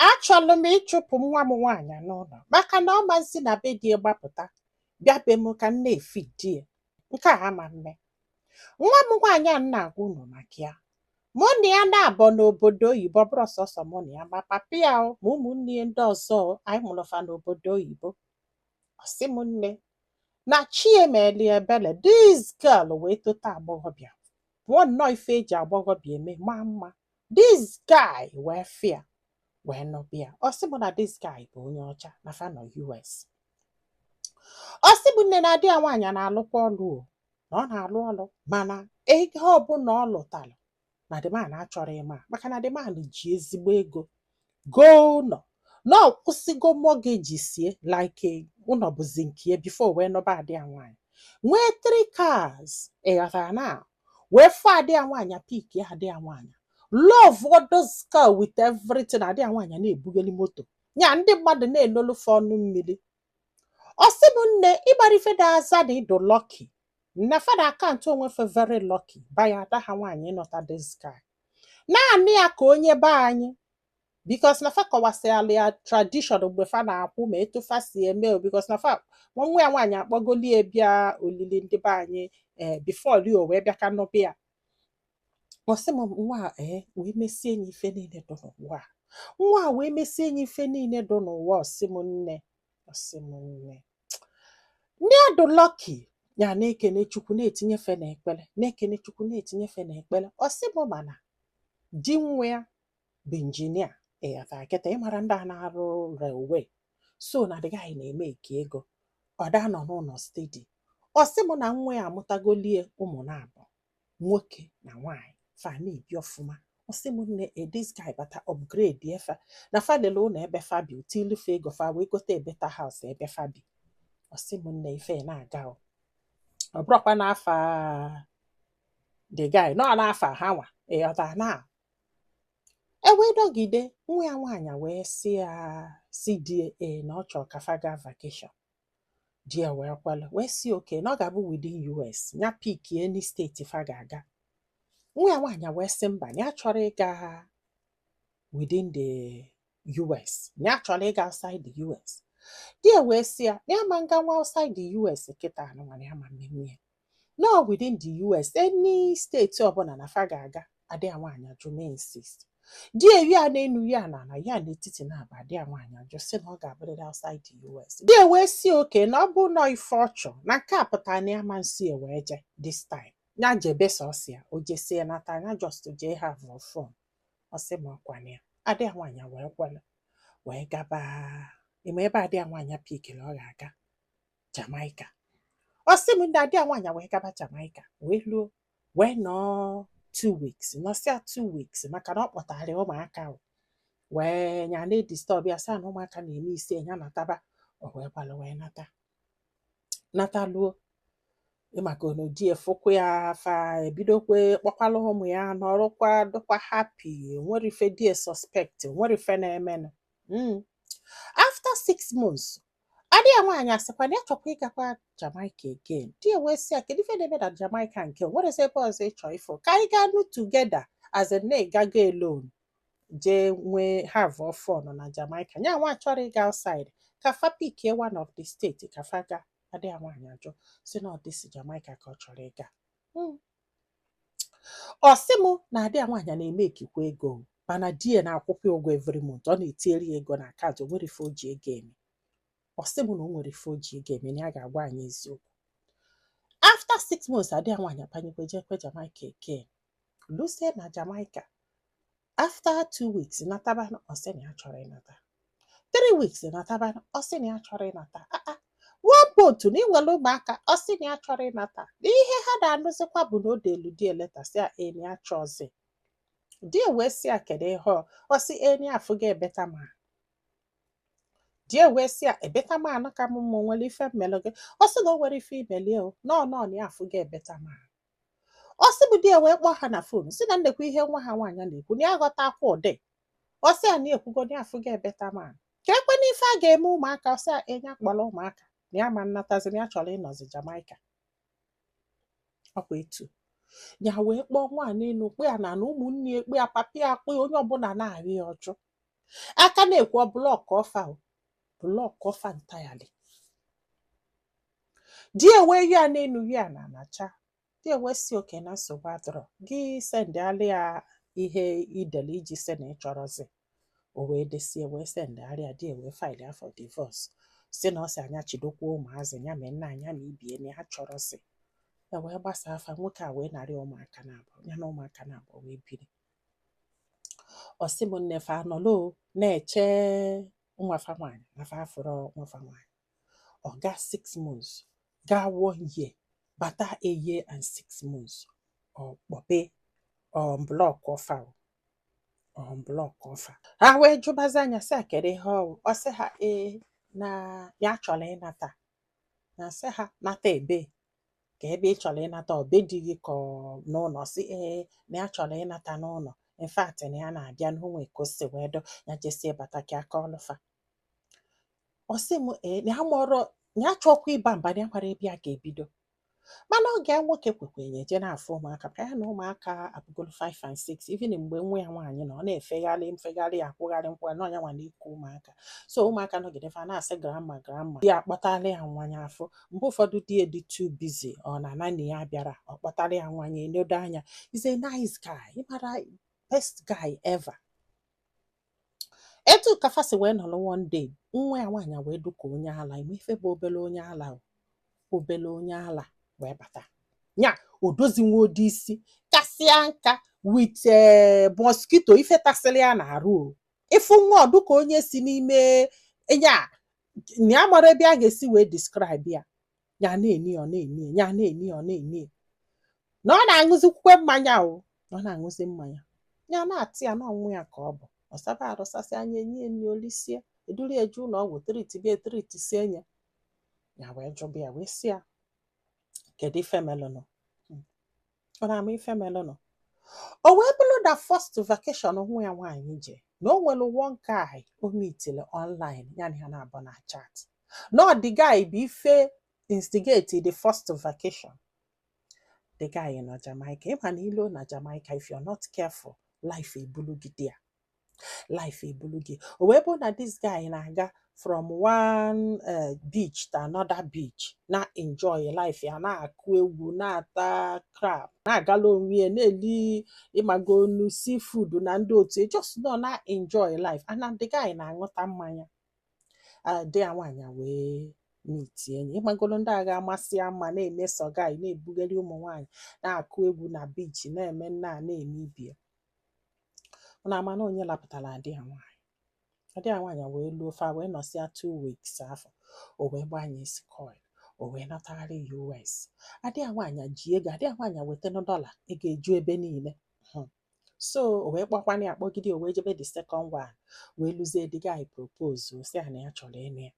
Achọlụ m ịchụpụ nwa m nwaanyị n'ụlọ maka na ọ mazi na be di ya gbapụta bịa be m ka m na-efi di ya. Nke a ama mme. Nwa m nwaanyị a m na-agwa unu maka ya, mụ na ya na-abọ n'obodo oyibo. Ọ bụrụ sọsọ mụ na ya, ma papa ya o, ma ụmụnne ya ndị ọzọ o, anyị mụrụ fa n'obodo oyibo. Ọ sị m, nne, na chi emeli ebele, this girl wee tota agbọghọbịa, pụọ nnọọ ife eji agbọghọbịa eme, maa mma. This guy wee fịa wee nọbịa. Ọ sị m na this guy bụ onye ọcha na fa nọ US. Ọ sị m, nne, na di ya nwaanyị na-alụkwa ọlụ o, na ọ na-alụ ọlụ, mana ego ọbụla ọ lụtalụ na the man achọrọ ịma, maka na the man ji ezigbo ego goo ụlọ, na ọ kwụsịgo mortgage sie, like ụlọ bụzi nke ya before wee nọba adị ya nwaanyị, nwee three cars. Ị ghọtara? Na wee fụ adị ya nwaanyị, pick ya, adị ya nwaanyị love those car with everything. Adị ya nwaanyị na-ebugeli moto ya, ndị mmadụ na-elolufe ọnụ mmiri. Ọ sị m, nne, ịgbara ife da aza na ịdụ lucky na fada akaụntụ onwe fe, very lucky by ada ha nwaanyị ịnọta this guy naanị ya ka onye be anyị, because na fa kọwasịala ya tradition mgbe fa na-akwụ ma etu fa si eme o, because na fa nwa ya nwaanyị akpọgolie bịa olili ndị be anyị ee before rio wee bịa ka nụbịa. Ọ sị m, nwa a ee wee mesie ya ife niile dị n'ụwa a. Nwa a wee mesie ya ife niile dị n'ụwa. Ọ sị m, nne, ọ sị m, nne, ndị adụ lucky ya na-ekene Chukwu, na-etinye fe n'ekpere, na-ekene Chukwu, na-etinye fe n'ekpere. Ọ sị m, mana di nwa ya bụ injinia. Ịghọtara kịta ịmara ndị a na-arụ railway, so na the guy na-eme eke ego, ọ da nọ n'ụlọ steady. Ọ sị m na nwa ya amụtagolie ụmụ na-abụ, nwoke na nwaanyị, fa na-ebi ọfụma. Ọ sị m, nne, e this guy bata upgrade efa na fa lele ụlọ ebe fa bi, tilufe ego fa wee gote a better house ebe fa bi. Ọ sị m, nne, ife na-aga o, ọ bụrụkwa n'afa the guy nọ n'afa ha nwa. Ịghọta na e wee dọgide nwa ya nwaanyị wee sị ya si die ee na ọ chọrọ ka fa gaa vacation. Di ya wee kwelu, wee si okay, na ọ ga-abụ within US, ya pick any state fa ga-aga. Nwa ya nwaanyị wee sị mba, na ya chọrọ ịga within the US, na ya chọrọ ịga outside the US. Di ya wee sị ya na ya ma nga nwa outside the US kịta anụnwa, na ya ma mmenwu ya no within the US, any state ọbụla na fa ga-aga. Adị ya nwaanyị ajụ, mee insist. Di ya ya n'enu ya na ala ya n'etiti na-aba. Adị ya nwaanyị ajụ, sị na ọ ga-abụrịrị outside the US. Di ya wee si okay, na ọ bụ nọ ife ọ chọ, na nke a pụtara na ya ma nsi ya wee je this time, ya jebe sọsọ ya, o jesie nata ya, just jee have fun. Ọ sị ma ọkwana ya. Adị ya nwaanyị wee kwelu wee gaba. Ịma ebe adị ya nwaanyị pickiri ọ ga-aga? Jamaica. Ọ sị m, ndị adị ya nwaanyị wee gaba Jamaica, wee luo, wee nọọ 2 weeks, nọsịa 2 weeks, maka na ọ kpọtara ụmụaka o wee nya na-edisturb ya, sị na ụmụaka na-eme isi ya nataba. O wee gbalụ wee nata, nataluo ịmaka ono di efukwu ya, fa ebidokwe kpọkwala ụmụ ya, nọrọkwa, dịkwa happy, nwere ife di suspect, nwere ife na-emenụ. After 6 months, adị ya nwaanyị asịkwa na ya chọkwa ịgakwa Jamaica again. Di ya wee sị ya, kedu ife na-eme na Jamaica nke o nwere ebe ọzọ ịchọ ifo ka anyị gaa nụ together, as in na ịgago alone jee nwee have fun na Jamaica? Nya nwa chọrọ ịga outside, ka fa pickie one of the state ka fa gaa. Adị ya nwaanyị ajụ, si na ọ dịsi Jamaica ka ọ chọrọ ịga. Ọ sị m na adị ya nwaanyị na-eme ekikwa ego, mana di ya na-akwụkwọ ya ụgwọ every month, ọ na-etinyere ya ego na akaụntụ. O nwere ife o ji ego eme. Ọ sị m na o nwere ife o ji ego eme, na ya ga-agwa anyị eziokwu. After 6 months, adị ya nwaanyị abanyekwe jekwe Jamaica again, lusie na Jamaica. After 2 weeks nataba, ọ sị na ya chọrọ ịnata. 3 weeks nataba, ọ sị na ya chọrọ ịnata. Ah ah, one month na ịnwere ụmụaka, ọ sị na ya chọrọ ịnata. Na ihe ha na-anụzikwa bụ na o delu di letter, sị ya ee, na ya chọzi. Di ya wee sị ya kedu ihe ọ? Ọ sị ee, na ya afụgo a better man. Di ya wee sị ya, a better man ka m mụ nwere ife mmelụ gị? Ọ sị na o nwere ife imelie o, nọọ nọọ na ya afụgo a better man. Ọ sị bụ di ya wee kpọọ ha na phone, sị na nnekwa ihe nwa ha nwaanyị na-ekwu na ya ghọtakwa ụdị. Ọ sị ya na ekwugo na ya afụgo a better man, ka ekwe n'ife a ga-eme ụmụaka. Ọ sị ya enye akpọrọ ụmụaka, na ya ma nnatazi, na ya chọrọ ịnọzi Jamaica. Ọkwa etu ya wee kpọọ nwaanyị elu, kpee ya na na ụmụnne ya, kpee ya, papa ya, kpee onye ọbụla na-arị ya ọjụ. Aka na-ekwu, ọ block ọfa o, block ọfa entirely. Di ewe ya n'enu ya na anacha. Di ewe si oke na nsogbu adọrọ gị, sendịalị ya ihe idele iji sị na ị chọrọzi. O wee desie, wee sendịarị ya. Di wee file ya for divorce, si na ọ sị anya chidokwa ụmụazị ya mee nna anya ma ibie na ya chọrọzi. Ya wee gbasa afa nwoke a, wee narị ụmụaka na abụọ ya na ụmụaka na abụọ wee biri. Ọ sị m, nne, fa anọlụ na-eche nwafa nwaanyị na fa afụrọ nwafa nwaanyị. Ọ gaa 6 months, gaa one year, bata a year and 6 months, ọ kpọpe, ọ block ọfa, ọ block ọfa. Ha wee jụbazi anya, sị a kedu ihe ọ. Ọ sị ha ee, na ya chọrọ ịnata. Na sị ha nata ebe ka ebe ị chọrọ ịnata, ọ be di gị ka ọ n'ụlọ? Sị ee, na ya chọrọ ịnata n'ụlọ. In fact, na ya na-abịa n'onwe ka o si wee dọ ya jesie bata ka aka ọlụfa. Ọ sị m ee, na ya mụọrọ na ya chọkwa ịba mba, na ya mara ebe ya ga-ebido. Mana oge ya nwoke kwekwenye je na-afụ ụmụaka ka ya na ụmụaka abụgolo 5 and 6. Even mgbe nwa ya nwaanyị nọ, ọ na-efegharị mfegharị, akwụgharị nkwụgharị na ọnya nwa na-eku ụmụaka. So ụmụaka nọgide fa na-asị grandma, grandma. Di ya akpọtala ya nwanya afọ. Mgbe ụfọdụ di ya dị too busy, ọ na nani ya bịara, ọ kpọtara ya nwanya enodo anya. He's a nice guy, ịmara, best guy ever. Etu kafa si wee nọrọ, one day nwa ya nwaanyị wee duka onye ala ime ife bụ obele onye ala o, obele onye ala wee bata nya odozinwe odi isi kasịa nka with mosquito ife tasịrị ya na-arụ o. Ịfụ nwa ọdụ ka onye si n'ime ya na ya mara ebe a ga-esi wee describe ya. Ya na-eni, ọ na-eni ya, na-eni, ọ na-eni na ọ na-aṅụzikwukwe mmanya o, na ọ na-aṅụzi mmanya. Ya na-atị ya n'ọnwụ ya ka ọ bụ ọsaba arụsasị anya, enye ya nri, olisie, eduru ya eje ụlọ ọgwụ, treatibe, treatisie ya. Ya wee jụba ya, wee sị ya kedu ife melụnụ? Ọ na-ama ife melụnụ. O wee bụrụ na first vacation nwa ya nwaanyị je, na o nwere one guy o meetili online, ya na ya na-abụ na chat, na ọ the guy bụ ife instigate the first vacation. The guy nọ Jamaica. Ịma na ilo na Jamaica, if you're not careful, life ebulu gị there, life ebulu gị. O wee bụrụ na this guy na-aga from one beach to another beach, na enjoy life ya, na-akụ egwu, na-ata crab, na-agala onwe ya, na-eli ịmagonu seafood na ndị otu, just nọ na enjoy life. And na the guy na-aṅụta mmanya. Di ya nwaanyị wee meet enyi, ịmagolo ndị agha amasị ya mma, na-emeso guy, na-ebugharị ụmụ nwaanyị, na-akụ egwu na beach, na-eme nna, na-eme ibie na ama na onye lapụtara di ya nwaanyị. Di ya nwaanyị wee luo, fa wee nọsịa 2 weeks afọ, o wee gbanye isi coil, o wee natagharị US. Adị ya nwaanyị ji ego, adị ya nwaanyị wetanụ dọla, ego eju ebe niile. So o wee kpọkwana ya, kpọgide, o wee jebe the second one, wee luzie, the guy propose, o sị ya na ya chọrọ ịnụ ya.